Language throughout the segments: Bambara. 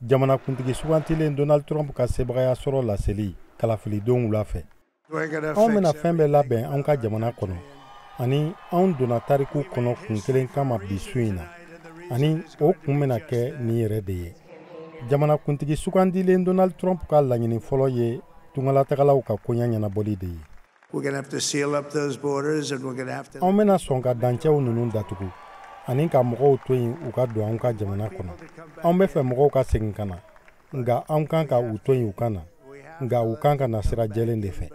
Jamanakuntigi sugantilen Donald Trump ka sebagaya sɔrɔ laseli kalafilidenw wula fɛ. Anw bɛna fɛn bɛɛ labɛn anw ka jamana kɔnɔ, ani anw donna tariku kɔnɔ kun kelen kama bi su in na, ani o kun bɛna kɛ nin yɛrɛ de ye. Jamanakuntigi sugandilen Donald Trump ka laɲini fɔlɔ ye tungalatagalaw ka koɲɛ ɲɛnabɔli de ye. Anw bɛna sɔn ka dancɛw ninnu datugu ani ka mɔgɔw to yen u ka don anw ka jamana kɔnɔ. Anw bɛ fɛ mɔgɔw ka segin ka na, nka anw kan ka u to yen u ka na, nka u kan ka na sira jɛlen de fɛ.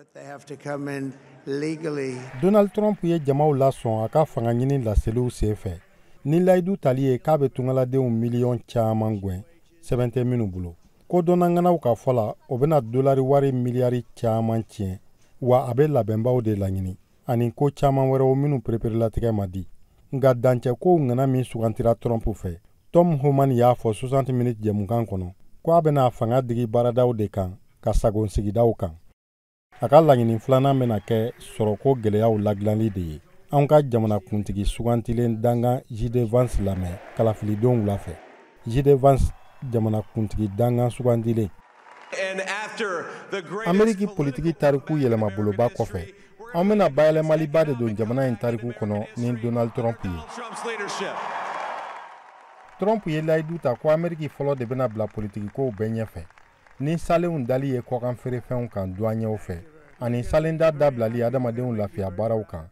Donald Trump ye jamaw lasɔn a ka fanga ɲini laseliw sen fɛ ni layidu tali ye k'a bɛ tungaladenw miliyɔn caman gwɛn sɛbɛn tɛ minnu bolo. Ko dɔnnaŋanaw ka fɔ la, o bɛna dolari wari miliyari caman tiɲɛ, wa a bɛ labɛnbaw de laɲini ani ko caman wɛrɛw minnu pereperelatigɛ ma di. Nka dancɛkow ŋana min sugantira Trump fɛ, Tom Homan y'a fɔ 60 minutes jɛmukan kɔnɔ ko a bɛna fanga digi baaradaw de kan ka sagon sigidaw kan. A ka laɲini filanan bɛna kɛ sɔrɔko gɛlɛyaw ladilanli de ye. Anw ka jamanakuntigi sugantilen dankan J.D. Vance lamɛn kalafilidenw wula fɛ. J.D. Vance, jamanakuntigi dankan sugantilen. Ameriki politiki tariku yɛlɛmaboloba kɔfɛ, an bɛna bayɛlɛmaliba de don jamana in tariku kɔnɔ ni Donald Trump ye. Trump ye layidu ta ko Ameriki fɔlɔ de bɛna bila politikikow bɛɛ ɲɛfɛ ni salenw dali ye kɔkan feerefɛnw kan duwaɲɛw fɛ, ani salenda dabilali adamadenw lafiya baaraw kan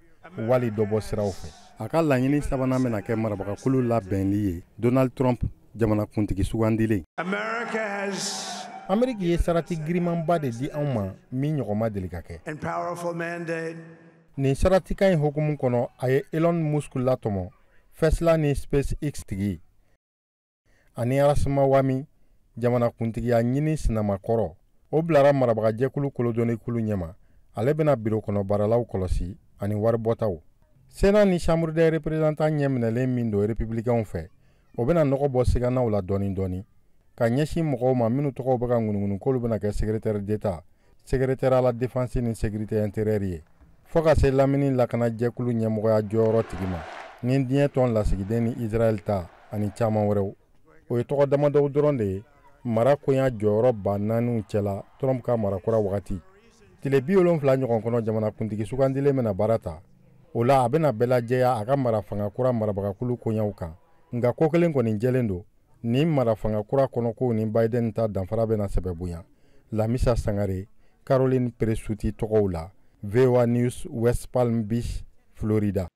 wali dɔbɔ siraw fɛ. A ka laɲini sabanan bɛna kɛ marabagakulu labɛnli ye. Donald Trump, jamanakuntigi sugandilen. Ameriki ye sarati girimanba de di anw ma min ɲɔgɔn ma deli ka kɛ. Nin saratikan in hukumu kɔnɔ, a ye Elon Musk latɔmɔ, Tesla ni SpaceX tigi, ani Ramaswamy, jamanakuntigiya ɲini sinamakɔrɔ. O bilara marabagajɛkulu kolodɔnnikulu ɲɛma. Ale bɛna biro kɔnɔ baaralaw kɔlɔsi ani waribɔtaw. Sénat ni Chambre des représentants ɲɛminɛlen min don républicainw fɛ, o bɛna nɔgɔ bɔ siganaw la dɔɔni dɔɔni ka ɲɛsin mɔgɔw ma minnu tɔgɔw bɛ ka ŋunuŋunu k'olu bɛna kɛ secrétaire d'État, secrétaire à la défense ni sécurité intérieure ye, fɔɔ ka se lamini lakanajɛkulu ɲɛmɔgɔya jɔyɔrɔ tigi ma, ni diɲɛ tɔn lasigiden ni Israɛl ta ani caman wɛrɛw. O ye tɔgɔ damadɔw dɔrɔn de ye mara koɲa jɔyɔrɔ ba naaniw cɛla Trump ka marakura wagati. Tile 70 ɲɔgɔn kɔnɔ, jamanakuntigi sugandilen bɛna baara ta. O la, a bɛna bɛɛ lajɛya a ka mara fanga kura marabagakulu koɲaw kan. Nka ko kelen kɔni jɛlen don: nin mara fanga kura kɔnɔkow ni Biden ta danfara bɛna sɛbɛ bonya. Lamisa Sangare, Caroline Presutti tɔgɔw la, VOA News, West Palm Beach, Florida.